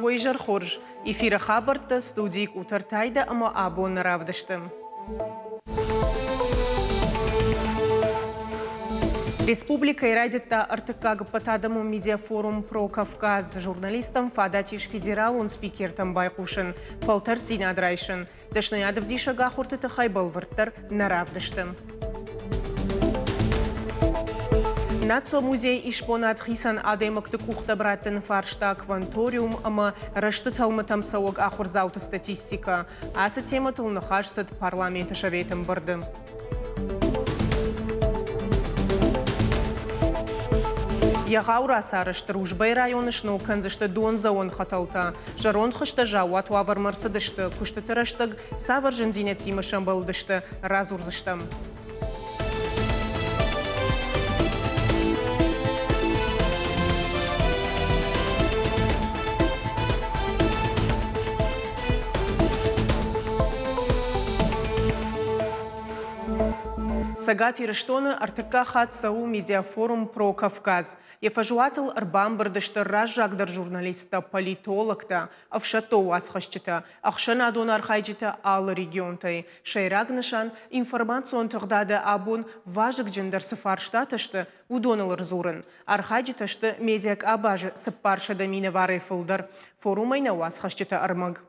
Уӕ изӕр хорз! Эфиры хабӕрттӕ студийы Къутӕртайдӕ ӕмӕ абон нӕ равдысты. Республикӕйы райдыдта ӕртыккаг ӕппӕтадӕмон медиафорум «Про Кавказ». Журналисттӕн фадат ис федералон спикертӕм байхъусын, фӕлтӕрддзинад райсын. Дӕсныйадӕвдисӕг ахуырты тыххӕй бӕлвырддӕр нӕ равдысты. Национ музейы исбонад хицӕн адӕймӕгты къухтӕм раттыны фарста кванториум ӕмӕ рӕзты тӕлмытӕм цӕуӕг ахуырдзауты статистикӕ. Ацы темӕтыл ныхас цыд парламенты советы ӕмбырды. Егъау рацарӕзты Ружбайы районы сног кӕндзысты дондзӕуӕн хӕтӕлтӕ. Зӕронд хызтӕ заууат уавӕрмӕ ӕрцыдысты. Куыстыты рӕстӕг цавӕр зындзинӕдтимӕ сӕмбӕлдысты, радзурдзыстӕм. Цӕгат Ирыстоны ӕртыккаг хатт цӕуы медиафорум «Про Кавказ». Йӕ фӕзуатыл ӕрбамбырд сты раззагдӕр журналисттӕ, политологтӕ, ӕфсӕддон уацхӕсджытӕ, ӕхсӕнадон архайджытӕ алы регионтӕй. Сӕйраг нысан – информацион тыгъдады абон вазыгджындӕр цы фарстатӕ сты, уыдоныл ӕрдзурын. Архайджытӕ сты медиакъабазы 400 минӕварӕй фылдӕр. Форумӕй нӕ уацхӕсджытӕ ӕрмӕг.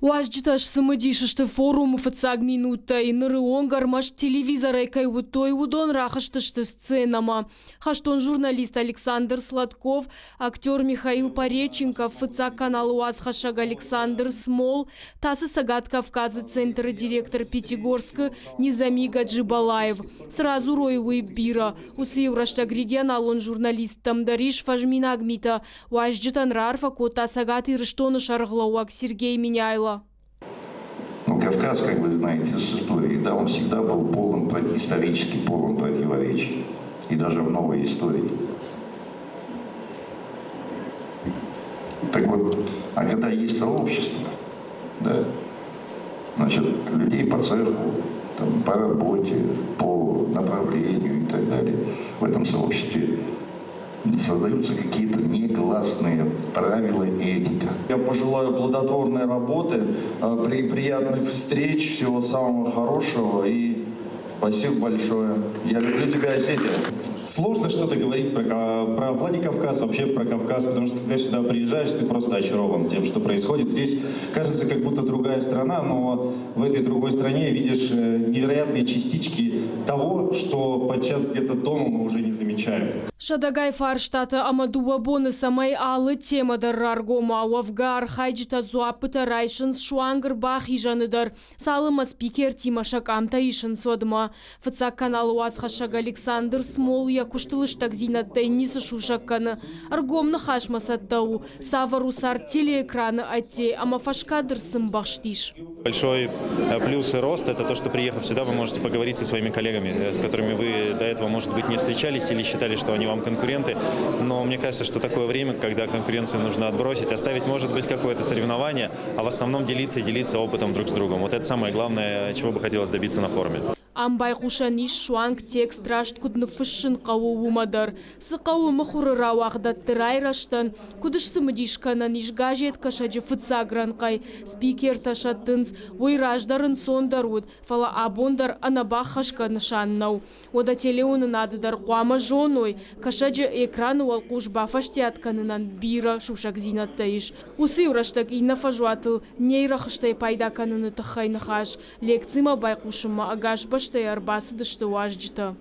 Уазджытӕ сцымыдис сты форумы фыццаг минуттӕй. Ныры онг ӕрмӕст телевизорӕй кӕй уыдтой, уыдон рахызтысты сценӕмӕ. Хӕстон журналист Александр Сладков, актер Михаил Пореченков, фыццаг каналы уацхӕссӕг Александр Смол, ТАСС-ы Цӕгат Кавказы центры директор Пятигорскы Низами Гаджибалаев. Цы радзурой, уый бирӕ. Уыцы-иу рӕстӕг регионалон журналисттӕм дӕр ис фӕзминаг митӕ. Уазджытӕн раарфӕ кодта Цӕгат Ирыстоны сӕргълӕууӕг Сергей Меняйло. Ну, Кавказ, как вы знаете с истории, да, он всегда был полон, исторически полон противоречий. И даже в новой истории. Так вот, а когда есть сообщество, да, значит, людей по цеху, там, по работе, по направлению и так далее, в этом сообществе создаются какие-то негласные правила и этика. Я пожелаю плодотворной работы, при приятных встреч, всего самого хорошего и спасибо большое. Я люблю тебя, Осетия. Сложно что-то говорить про Владикавказ, вообще про Кавказ, потому что когда сюда приезжаешь, ты просто очарован тем, что происходит. Здесь кажется, как будто другая страна, но в этой другой стране видишь невероятные частички того, что подчас где-то дома мы уже не замечаем. Сӕдӕгай фарстатӕ ӕмӕ дыууӕ боны цӕмӕй алы темӕ дӕр раргом уа, уӕвгӕ архайджытӕ дзуаппытӕ райсынц суанг ӕрбахизӕны дӕр, цалынмӕ спикертимӕ сӕ къамтӕ исынц, уӕдмӕ. Фыццаг каналы уацхӕссӕг Александр Смол йӕ куысты лыстӕгдзинӕдтӕй ницы сусӕг кӕны. Ӕргом ныхасмӕ цӕттӕ у, цавӕр у цард телеэкраны ӕдде ӕмӕ фӕскадр цы мбӕхст ис. Большой плюс и рост – это то, что приехав сюда, вы можете поговорить со своими коллегами, с которыми вы до этого, может быть, не встречались или считали, что они вам конкуренты. Но мне кажется, что такое время, когда конкуренцию нужно отбросить, оставить, может быть, какое-то соревнование, а в основном делиться и делиться опытом друг с другом. Вот это самое главное, чего бы хотелось добиться на форуме. Ам байхъусӕн ис суанг текст раст куыд ныффыссын хъӕуы, уымӕ дӕр. Цы хъӕуы мыхуыры рауагъдӕтты райрӕзтӕн, куыд сцымыдис кӕнӕн ис газеткӕсӕджы фыццаг рӕнхъӕй, спикертӕ сӕттынц, уый раздӕр ӕнцондӕр уыд, фӕлӕ абон дӕр ӕнӕбаххӕсгӕ нысан нӕу. Уӕдӕ телеуынынады дӕр хъуамӕ зоной, кӕсӕджы экраны уӕлхъус бафӕстиат кӕнынӕн бирӕ сусӕгдзинӕдтӕ ис. Уыцы-иу рӕстӕг иннӕ фӕзуатыл нейрохызтӕй пайда кӕныны тыххӕй ныхас Лекцимӕ байхъусынмӕ ӕгас бӕстӕйӕ ӕрбацыдысты уазджытӕ.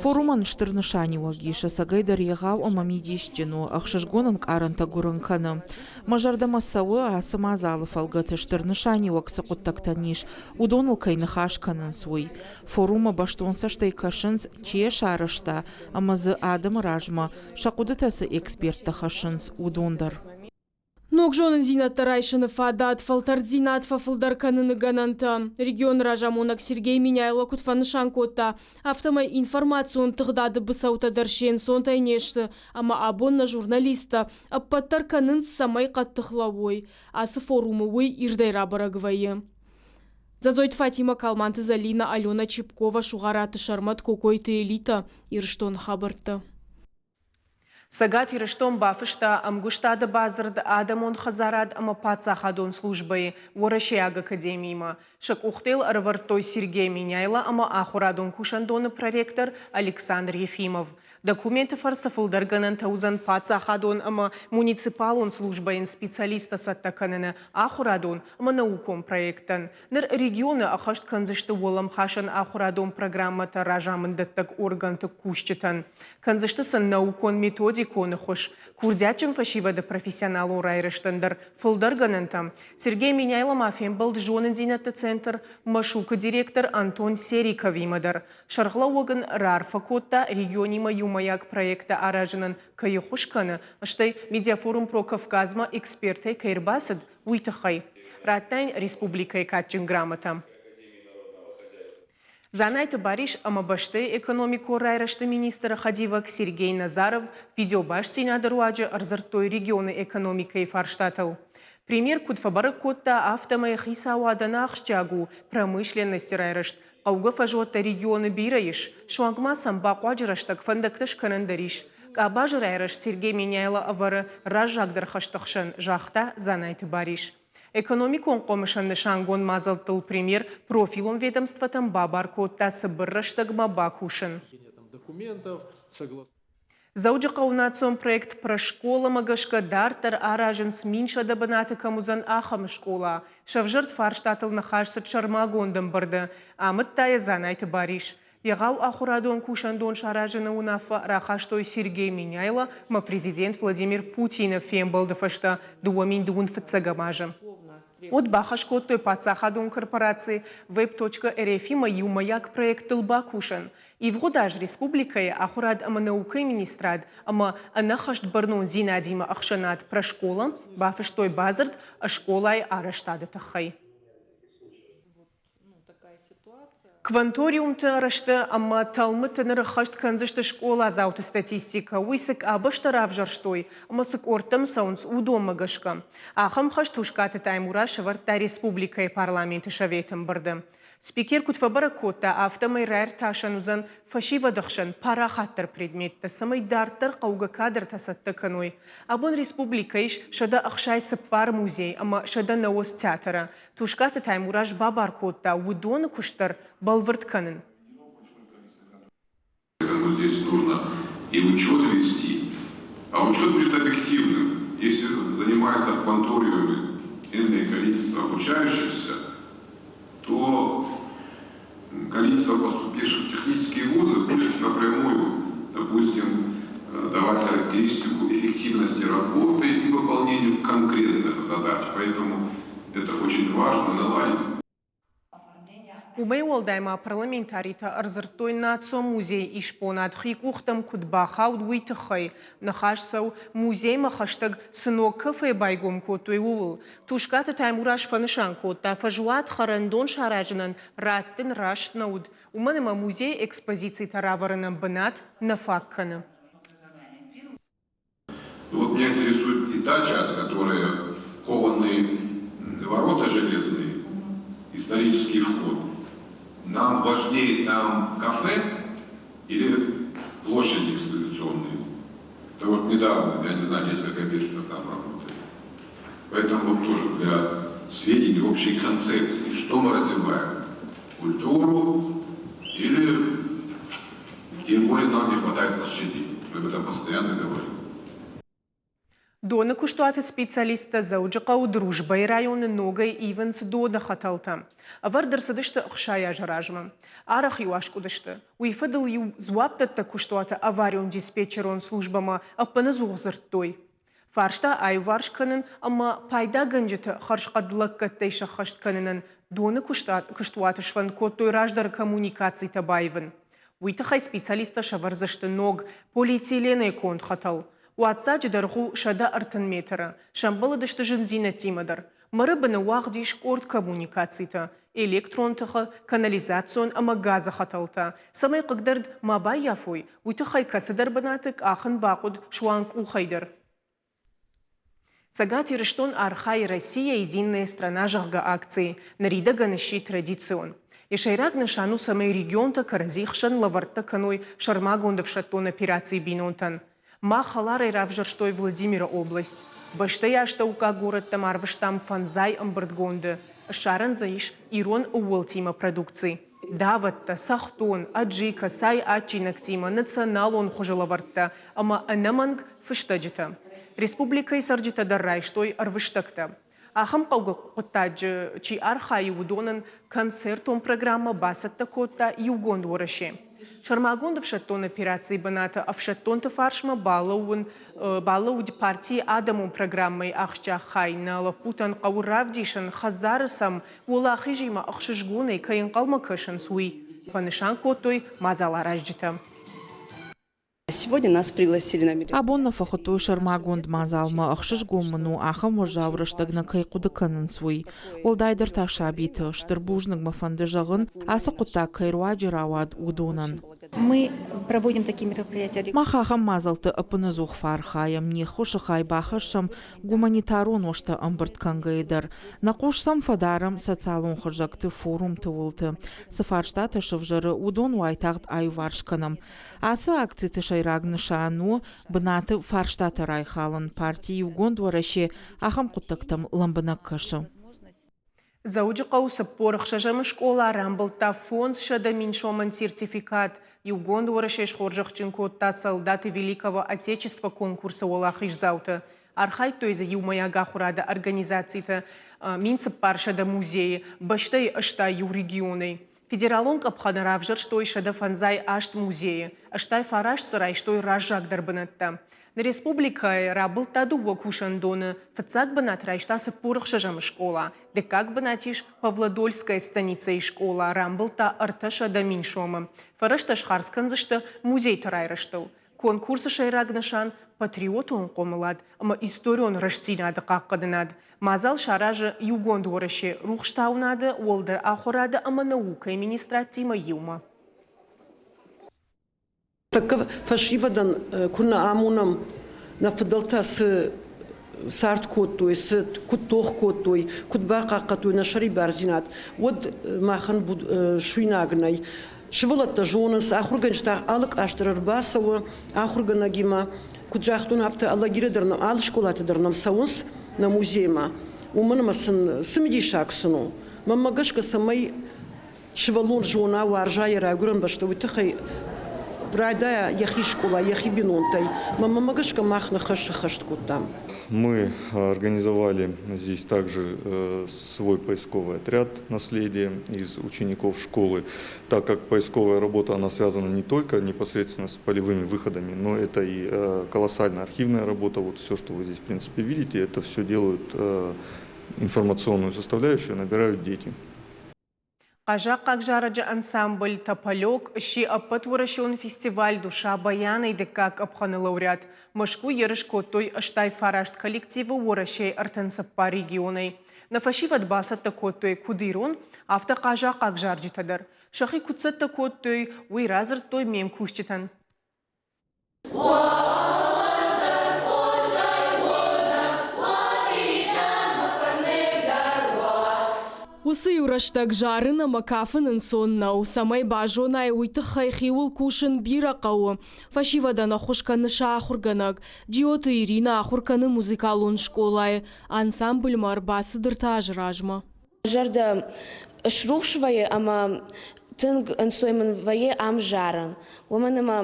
Форумӕн стыр нысаниуӕг ис, ӕцӕгӕйдӕр егъау ӕмӕ мидисджын у, ӕхсызгон ӕнкъарӕнтӕ гуырын кӕны. Мӕ зӕрдӕмӕ цӕуы, ацы мадзалы фӕлгӕты стыр нысаниуӕг цы хъуыддӕгтӕн ис, уыдоныл кӕй ныхас кӕнынц, уый. Форуммӕ бӕстон цӕстӕй кӕсынц, чи йӕ сарӕзта ӕмӕ дзы адӕмы размӕ сӕ хъуыдытӕ цы эксперттӕ хӕссынц, уыдон дӕр. Ног зонындзинӕдтӕ райсыны фадат, фӕлтӕрддзинад фӕфылдӕр кӕныны гӕнӕнтӕ. Регионы разамонӕг Сергей Меняйло куыд фӕнысан кодта, афтӕмӕй информацион тыгъдады быцӕутӕ дӕр се нцонтӕй не сты, ӕмӕ абон нӕ журналисттӕ ӕппӕт дӕр кӕнынц, цӕмӕй хъӕддых лӕууой. Ацы форумы уый ирдӕй рабӕрӕг вӕййы. Дзӕзойты Фатимӕ, Калманты Зӕлинӕ, Алена Чепкова, Сугъараты Сӕрмӕт, Кокойты Элита, Ирыстоны хабӕрттӕ. Цӕгат Ирыстон бафыста ӕмгуыстады бадзырд адӕмон хӕдзарад ӕмӕ паддзахадон службӕйы Уӕрӕсейаг академиимӕ. Сӕ къухтӕ йыл ӕрӕвӕрдтой Сергей Меняйло ӕмӕ ахуырадон кусӕндоны проректор Александр Ефимов. Документы фӕрцы фылдӕр гӕнӕнтӕ уыдзӕн паддзахадон ӕмӕ муниципалон службӕйӕн специалисттӕ цӕттӕ кӕныны ахуырадон ӕмӕ наукон проекттӕн. Ныр регионы ӕххӕст кӕндзысты уӕлӕмхасӕн ахуырадон программӕтӕ разамынддӕттӕг органты кусджытӕн. Кӕндзысты сын наукон-методикон ӕххуыс, курдиатджын фӕсивӕды профессионалон райрӕзтӕн дӕр фылдӕр гӕнӕнтӕ. Сергей Меняйло ма фембӕлд зонындзинӕдты центр Машук-ы директор Антон Сериковимӕ дӕр. Сӕргълӕууӕг ын раарфӕ кодта, регионимӕ иумӕйаг проекттӕ аразынӕн кӕй ӕххуыс кӕны, стӕй медиафорум Про Кавказ-мӕ экспертӕй кӕй ӕрбацыд, уый тыххӕй. Радта йын республикӕйы кадджын грамотӕ. Дзанайты Барис ӕмӕ бӕстӕйы экономикон райрӕзты министры хӕдивӕг Сергей Назаров видеобастдзинады руаджы ӕрдзырдтой регионы экономикӕйы фарстатыл. Премьер куыд фӕбӕрӕг кодта, афтӕмӕй хицауадӕн ахсджиаг у промышленности райрӕзт, хъӕугӕ фӕзуӕттӕ регионы бирӕ ис, суанг ма сӕм бахъуаджы рӕстӕг фӕндӕгтӕ скӕнӕн дӕр ис. Къабазы райрӕзт Сергей Меняйло ӕвӕры раззагдӕр хӕсты хсӕн, загъта Дзанайты Барис. Экономикон хъомысӕн нысангонд мадзӕлттыл премьер профилон ведомствотӕм бабар кодта цыбыр рӕстӕгмӕ бакусын. Дзӕуджыхъӕуы национ проект «Прошкола»-мӕ гӕсгӕ дарддӕр аразынц 1100 бынаты кӕм уыдзӕн, ахӕм скъола. Сӕвзӕрд фарстатыл ныхас цыд сӕрмагонд ӕмбырды, амыдта йӕ Дзанайты Барис. Егъау ахуырадон кусӕндон саразыны уынаффӕ рахастой Сергей Меняйло ӕмӕ президент Владимир Путины фембӕлды фӕстӕ 2025 азы. Уӕд бахӕс кодтой паддзахадон корпораци Web.rf-имӕ иумӕйаг проекттыл бакусын. Ивгъуыд аз республикӕйы ахуырад ӕмӕ наукӕйы министрад ӕмӕ ӕнӕххӕст бӕрнондзинадимӕ ӕхсӕнад Прошкола бафыстой бадзырд скъолайы арӕзтады тыххӕй. Кванториумты арӕзты ӕмӕ тӕлмыты ныр ӕххӕст кӕндзысты скъоладзауты статистикӕ, уый цы къабӕзтӕ равзӕрстой ӕмӕ цы къордтӕм цӕуынц, уыдонмӕ гӕсгӕ. Ахӕм хӕс Тускъаты Таймураз сӕвӕрдта республикӕйы парламенты советы ӕмбырды. Спикер куыд фӕбӕрӕг кодта, афтӕмӕй раиртасӕн уыдзӕн фӕсивӕды хсӕн парахатдӕр предметтӕ, цӕмӕй дарддӕр хъӕугӕ кадртӕ цӕттӕ кӕной. Абон республикӕйы ис 164 музей ӕмӕ 190 театры. Тускъаты Таймураз бабар кодта уыдоны куыст дӕр бӕлвырд кӕнын. Поэтому здесь нужно и учет вести, а учет будет объективным. Если занимается в кванториуме энное количество обучающихся, то количество поступивших в технические вузы будет напрямую, допустим, давать характеристику эффективности работы и выполнению конкретных задач. Поэтому это очень важно наладить. Уымӕй уӕлдай ма парламентаритӕ ӕрдзырдтой Национ музейы исбонад хи къухтӕм куыд бахауд, уый тыххӕй. Ныхас цӕуы, музеймӕ хӕстӕг цы ног кафе байгом кодтой, ууыл. Тускъаты Таймураз фӕнысан кодта, фӕзуат хӕрӕндон саразынӕн раттын раст нӕ уыд, уымӕн ӕмӕ музейы экспозицитӕ равӕрынӕн бынат нӕ фаг кӕны. Вот меня интересует и та часть, которая кованые ворота железные, исторический вход. Нам важнее там кафе или площади экспозиционные? Это вот недавно, я не знаю, несколько месяцев там работали. Поэтому вот тоже для сведений общей концепции, что мы развиваем? Культуру или тем более нам не хватает площадей. Мы об этом постоянно говорим. Доны куыстуаты специалисттӕ Дзӕуджыхъӕуы Дружбӕйы районы ногӕй ивынц доны хӕтӕлтӕ. Ӕвӕрд ӕрцыдысты 60 азы размӕ. Арӕх-иу аскъуыдысты. Уый фӕдыл-иу дзуапдӕттӕг куыстуаты аварион-диспетчерон службӕмӕ ӕппынӕдзух дзырдтой. Фарста аиуварс кӕнын ӕмӕ пайдагӕнджыты хӕрзхъӕд лӕггӕдтӕй сӕххӕст кӕнынӕн доны куыстуаты сфӕнд кодтой раздӕры коммуникацитӕ баивын. Уый тыххӕй специалисттӕ сӕвӕрдзысты ног полиэтиленӕй конд хӕтӕл. Уадздзаджы дӕргъ у 130 метры. Сӕмбӕлыдысты зындзинӕдтимӕ дӕр. Мӕры быны уагъд ис къорд коммуникацитӕ, электрон тыхы, канализацион ӕмӕ газы хӕтӕлтӕ. Цӕмӕй хъыгдӕрд ма баййафой, уый тыххӕй кӕцыдӕр бынаты къахын бахъуыд суанг къухӕй дӕр. Цӕгат Ирыстон архайы Россия единая страна, зӕгъгӕ, акцийы. Ныридӕгӕн сси традицион. Йӕ сӕйраг нысан у, цӕмӕй регионтӕ кӕрӕдзи хсӕн лӕвӕрттӕ кӕной сӕрмагонд ӕфсӕддон операцийы бинонтӕн. Мах хӕларӕй равзӕрстой Владимиры область. Бӕстӕйы астӕуккаг горӕттӕм арвыстам фӕндзай ӕмбырдгонды. Ссарӕн дзы ис ирон ӕууӕлтимӕ продукци. Давӕттӕ, цӕхдон, аджика, цай адджинӕгтимӕ, националон хуызы лӕвӕрттӕ ӕмӕ ӕнӕмӕнг фыстӕджытӕ. Республикӕйы цӕрджытӕ дӕр райстой ӕрвыстӕгтӕ. Ахӕм хъӕугӕ хъуыддаджы чи архайы, уыдонӕн концертон программӕ бацӕттӕ кодта Иугонд Уӕрӕсе. Сӕрмагонд ӕфсӕддон операцийы бынаты ӕфсӕддонты фарсмӕ балӕууын балӕууыд партийы адӕмон программӕйы ахсджиаг хай. Нӕ лӕппутӕн хъӕуы равдисын, хӕдзары сӕм уӕлахизимӕ ӕхсызгонӕй кӕй ӕнхъӕлмӕ кӕсынц, уый, фӕнысан кодтой мадзаларазджытӕ. Сегодня нас пригласили на Абон нӕ фӕхуыдтой сӕрмагонд мадзалмӕ. Ӕхсызгон мын у, ахӕм уӕззау рӕстӕг нӕ кӕй хъуыды кӕнынц, уый. Уӕлдайдӕр та сабиты. Стыр бузныг мӕ фӕнды зӕгъын, ацы хъуыддаг кӕй руаджы рауад, уыдонӕн. Мы проводим такие мероприятия. Мах ахӕм мадзӕлтты ӕппынӕдзух фӕархайӕм, не ххуысы хай бахӕссӕм гуманитарон уӕзтӕ ӕмбырд кӕнгӕйӕ дӕр. Нӕ хъус сӕм фӕдарӕм социалон хызӕгты, форумты уылты. Цы фарстатӕ сӕвзӕры, уыдон уайтагъд аиуварс кӕнӕм. Ацы акциты сӕйраг нысан у бынаты фарстатӕ райхалын. Парти Иугонд Уӕрӕсе ахӕм хъуыддӕгтӕм лӕмбынӕг кӕсы. Дзӕуджыхъӕуы 46-ӕм скъола рамбылдта 500 000 сомӕн сертификат. Иугонд Уӕрӕсе схорзӕхджын кодта Солдаты Великого Отечества конкурсы уӕлахиздзауты. Архайдтой дзы иумӕйаг ахуырады организациты 1400 музейы, бӕстӕйы 81 регионӕй. Федералон къӕпхӕны равзӕрстой 158 музейы, 89 дзы райстой раззагдӕр бынӕттӕ. Нӕ республикӕйы рабылдта дыууӕ кусӕндоны. Фыццаг бынат райста 46-ӕм скъола, дыккаг бынат ис Павлодольская станицӕйы скъола, рамбылдта 300 000 сомы. Фӕрӕзтӕ схардз кӕндзысты музейты райрӕзтыл. Конкурсы сӕйраг нысан – патриотон хъомылад ӕмӕ историон рӕстдзинады хъахъхъӕнынад. Мадзал саразы Иугонд Уӕрӕсе рухстауынады, уӕлдӕр ахуырады ӕмӕ наукӕйы министрадтимӕ иумӕ. Тӕккӕ фӕсивӕдӕн куы нӕ амонӕм, нӕ фыдӕлтӕ цы цард кодтой, цы куыд тох кодтой, куыд бахъахъхъӕдтой нӕ сӕрибардзинад, уӕд махӕн суинаг нӕй. Сывӕллӕттӕ зонынц, ахуыргӕнджытӕ алы кълас дӕр ӕрбацӕуы ахуыргӕнӕгимӕ. Куыд загътон, афтӕ Алагиры дӕр нӕм, алы скъолаты дӕр нӕм цӕуынц нӕ музеймӕ. Уымӕн ӕмӕ сын цымыдисаг сын у. Мӕнмӕ гӕсгӕ, цӕмӕй сывӕллон зона, уарза йӕ райгуырӕн бӕстӕ, уый тыххӕй райдайа йӕхи скъола, йӕхи бинонтӕй. Мӕнмӕ гӕсгӕ мах ныхас сӕххӕст кодтам. Мы организовали здесь также свой поисковый отряд «Наследие» из учеников школы, так как поисковая работа, она связана не только непосредственно с полевыми выходами, но это и колоссальная архивная работа. Вот все, что вы здесь, в принципе, видите, это все делают информационную составляющую, набирают дети. Хъазахъхъаг зарӕджы ансамбль «Тополек» сси ӕппӕтуӕрӕсеон фестиваль «Душа баяна»-йы дыккаг къӕпхӕны лауреат. Мӕскуы ерыс кодтой 89 коллективы Уӕрӕсейы 34 регионӕй. Нӕ фӕсивӕд бацӕттӕ кодтой куыд ирон, афтӕ хъазахъхъаг зарджытӕ дӕр. Сӕхи куыд цӕттӕ кодтой, уый радзырдтой ме мкусджытӕн. Уыцы-иу рӕстӕг зарын ӕмӕ кафын ӕнцон нӕу. Цӕмӕй базонай, уый тыххӕй хиуыл кусын бирӕ хъӕуы. Фӕсивӕдӕн ӕххуыс кӕны сӕ ахуыргӕнӕг. Джиоты Иринӕ ахуыр кӕны музыкалон скъолайы. Ансамбльмӕ ӕрбацыд ӕртӕ азы размӕ. Зӕрдӕ срухс вӕййы ӕмӕ тынг ӕнцой мын вӕййы ам зарын, уымӕн ӕмӕ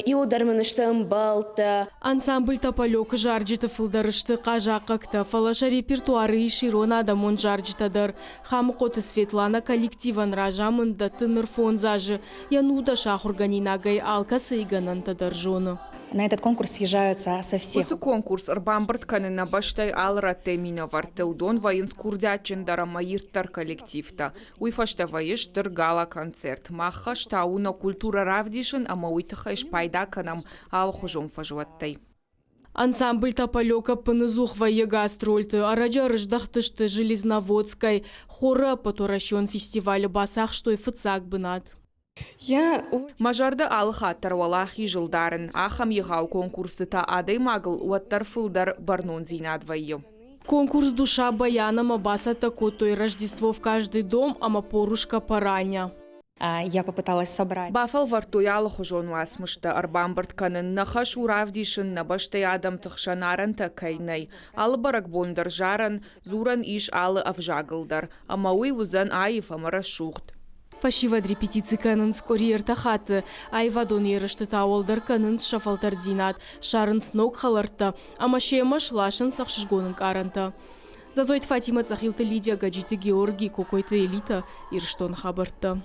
иуылдӕр мын сты ӕмбӕлттӕ. Ансамбль «Тополек»-ы зарджыты фылдӕр сты хъазахъхъӕгтӕ, фӕлӕ сӕ репертуары ис ирон адӕмон зарджытӕ дӕр. Хамыхъоты Светланӕ коллективӕн разамынд дӕтты ныр фондз азы. Йӕ 19 ахуыргӕнинагӕй алкӕцыйы гӕнӕнтӕ дӕр зоны. На этот конкурс съезжаются со всех. Уыцы конкурс ӕрбамбырд кӕны нӕ бӕстӕйы алы рӕттӕй минӕвӕртты. Уыдон вӕййынц курдиатджындӕр ӕмӕ ирддӕр коллективтӕ. Уый фӕстӕ вӕййы стыр гала-концерт. Мах хӕс та у нӕ культурӕ равдисын ӕмӕ уый тыххӕй спайда кӕнӕм алыхуызон фӕзуӕттӕй. Ансамбль «Тополек» ӕппыныдзух вӕййы гастрольты. Ӕрӕджы ӕрыздӕхтысты Железноводскӕй. Хоры ӕппӕтуӕрӕсеон фестивалы бацахстой фыццаг бынат. Мӕ зӕрдӕ алы хатт дӕр уӕлахизыл дарын. Ахӕм егъау конкурсты та адӕймагыл уӕддӕр фылдӕр бӕрнондзинад вӕййы. Конкурс «Душа баяна»-мӕ бацӕттӕ кодтой «Рождество в каждый дом» ӕмӕ «Порушка Параня». Я попыталась собрать. Бафӕлвӕрдтой алыхуызон уацмыстӕ ӕрбамбырд кӕнын. Нӕ хӕс у равдисын, нӕ бӕстӕйы адӕмты хсӕн арӕнтӕ кӕй нӕй. Алы бӕрӕгбон дӕр зарӕн, дзурӕн ис алы ӕвзагыл дӕр, ӕмӕ уый уыдзӕн аив ӕмӕ рӕсугъд. Фӕсивӕд репетици кӕнынц къуыри ӕртӕ хатты. Аивадон ерысты та уӕлдӕр кӕнынц сӕ фӕлтӕрддзинад, ссарынц ног хӕлӕрттӕ ӕмӕ семӕ сласынц ӕхсызгон ӕнкъарӕнтӕ. Дзӕзойты Фатимӕ, Цъӕхилты Лидия, Гӕджиты Георги, Кокойты Элита, Ирыстоны хабӕрттӕ.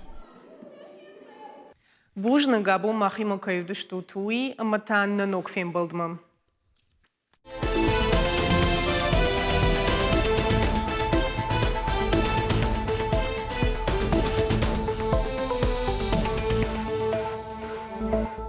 Бузныг, абон махимӕ кӕй уыдыстут, уый, ӕмӕ та нӕ ног фембӕлдмӕ.